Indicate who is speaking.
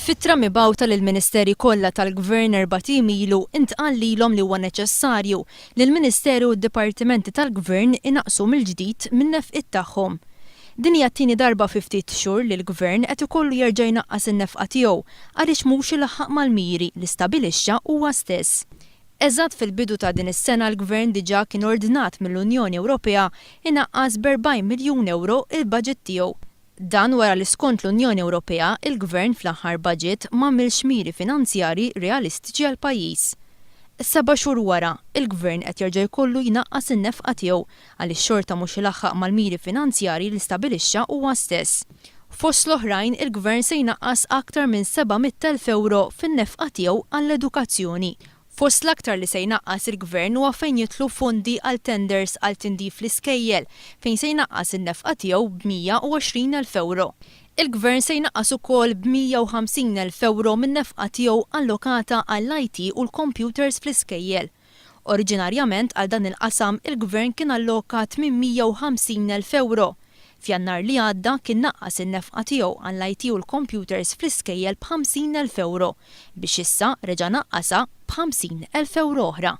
Speaker 1: F'ittra mibgħuta lill-Ministeri kollha tal-Gvern erbat ijiem ilu intqal lilhom li huwa neċessarju li l-Ministeri u d-dipartimenti tal-Gvern inaqqsu mill-ġdid min-nefqiet tagħhom. Din hija t-tieni darba fi ftit xhur li l-Gvern qed ikollu jerġa' jnaqqas in-nefqa tiegħu għaliex mhux ilaħħaq mal-miri li stabilixxa huwa stess. Eżatt fil-bidu ta' din is-sena l-Gvern diġà kien ordnat mill-Unjoni Ewropea inaqqas b'40 miljun ewro il-baġit tiegħu. Dan wara li skont l-Unjoni Ewropea, il-Gvern fl-aħħar budget m'għamilx miri finanzjarji realistiċi għall-pajjiż. Seba' xhur wara, il-Gvern qed jerġa' jkollu jnaqqas in-nefqa tiegħu għaliex xorta mhux ilaħħaq mal-miri finanzjarji li stabilixxa huwa stess. Fost l-oħrajn, il-Gvern se jnaqqas aktar minn 700,000 ewro fin-nefqa tiegħu għall-edukazzjoni. Fost l-aktar li se jnaqqas il-Gvern huwa fejn jidħlu fondi għal tenders għal tindif fl-iskejjel, fejn se jnaqqas in-nefqa tiegħu b'120,000 ewro. Il-Gvern se jnaqqas ukoll b'150,000 ewro min-nefqa tiegħu allokata għall-IT u l-computers fl-iskejjel. Oriġinarjament għal dan il-qasam il-Gvern kien alloka 850,000 ewro. F'Jannar li għadda kien naqqas in-nefqa tiegħu għall-IT u l-computers fl-iskejjel b'50,000 ewro, biex issa reġa' naqqasha b'50,000 ewro oħra.